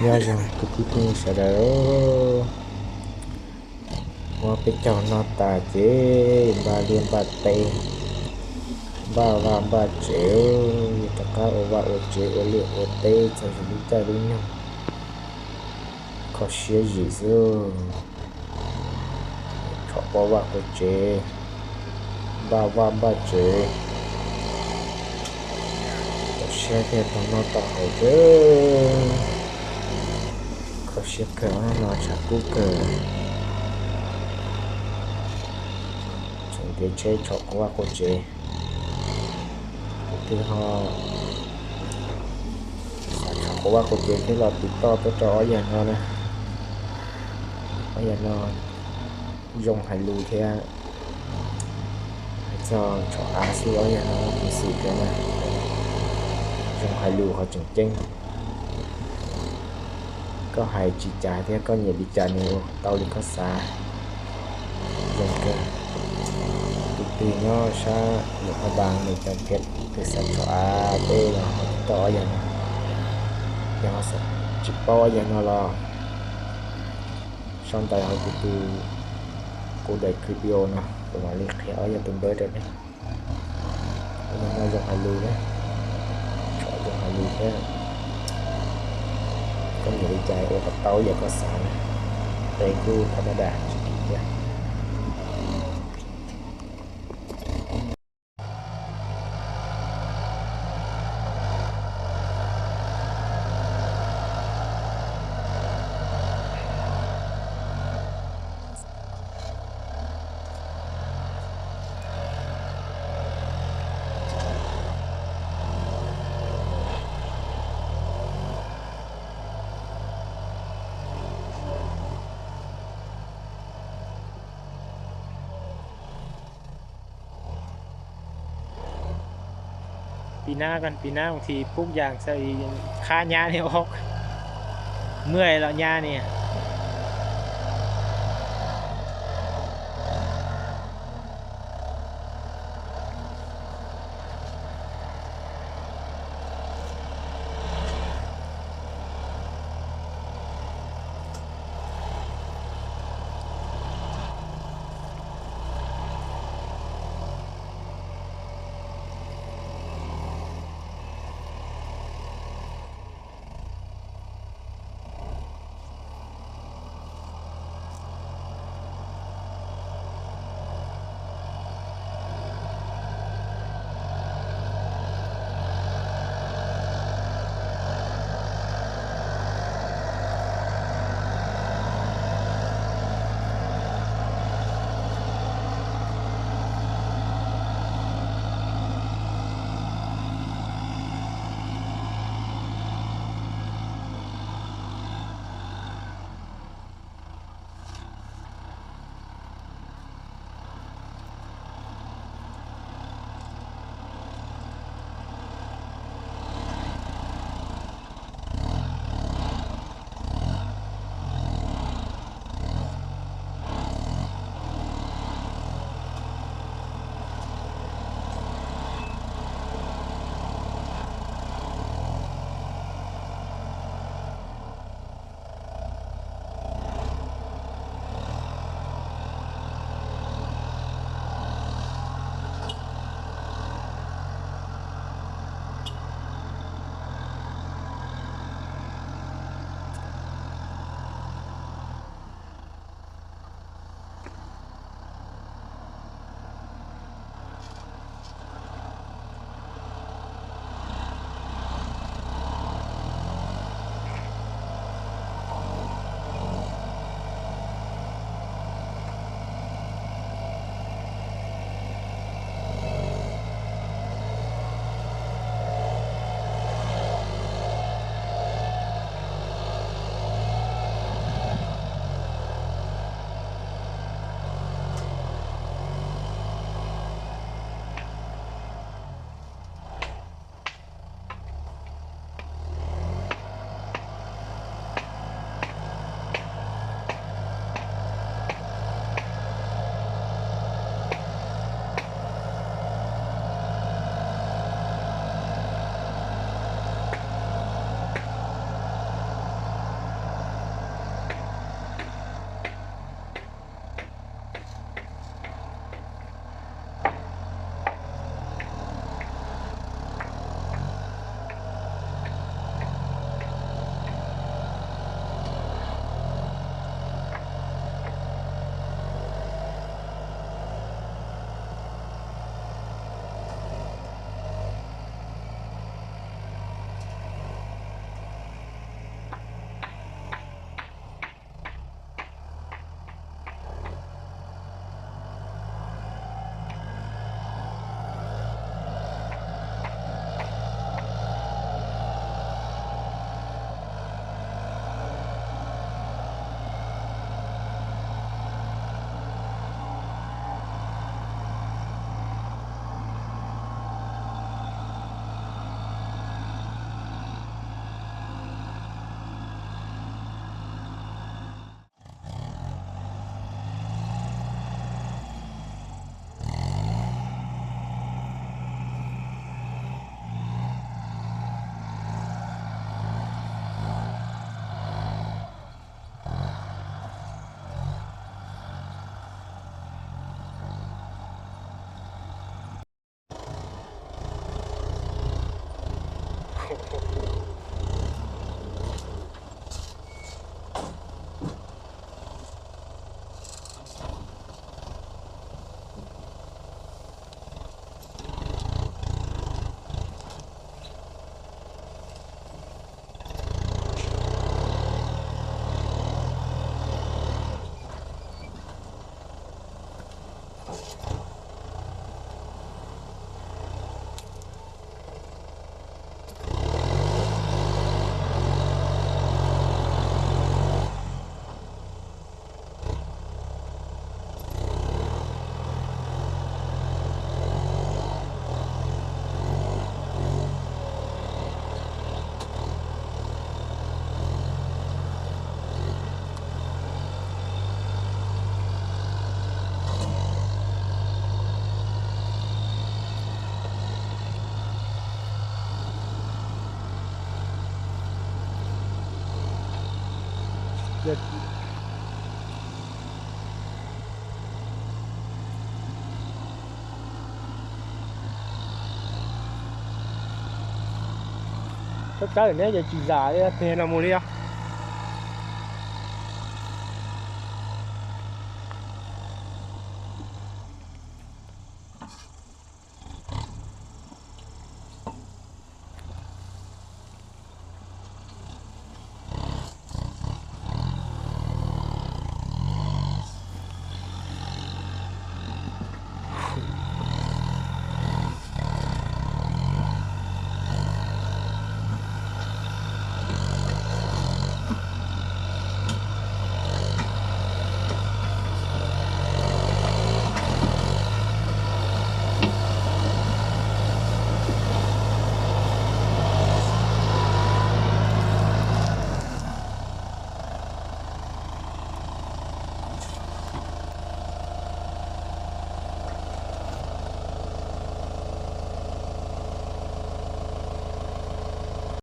Nyob zoo kuv kwv tij sawv daws, muab peb caug noj tas ces npaj liaj npaj teb, npaj vaj npaj tsev, rov qab ua vaj ua tsev ua liaj ua teb txog lub caij lub nyoog, kho siab zim xwb. Tshom quaj vaj quaj tsev, npaj vaj npaj tsev, tau siab thiaj tau noj tau haus thiab. Kho siab kawg, no tshav kub kawg, tseem ntiav tsheb tshom quaj vaj quaj tsev. Tus twg ho xav tshom quaj vaj quaj tsev thiab los tiv toj tuaj rau ob yawg no na. Ob yawg no zoo hais lus thiab, hais txog tshom av xwb ob yawg no muaj peev xwm thiab na. Zoo hais lus qhov tseem ceeb, koj hais tsis cas thiab koj nyiam li cas nws ua tau li koj xav. Zoo kawg. Tus twg nyob sab Luam Phaj Npas, nws cov kev twg xav tshom av tej los ho tiv toj ob yawg no. Yog ho xav tsis paub ob yawg no los sau ntawv hauv tus tus kuv daim clip video no, kuv mam li qhia ob yawg tus npawb rau nej. Ob yawg no zoo hais lus na, tshom zoo hais lus thiab, koj nyiam li cas ua kom tau ib yam koj xav na. Qe kuj tha ma da tsis kim thiab. Pis nab, pis nab mus thi pub yaas xav khab nyab ni os, muaj los nyab ni. Tshab tshab neb ces tsis zam li teg no mus li os.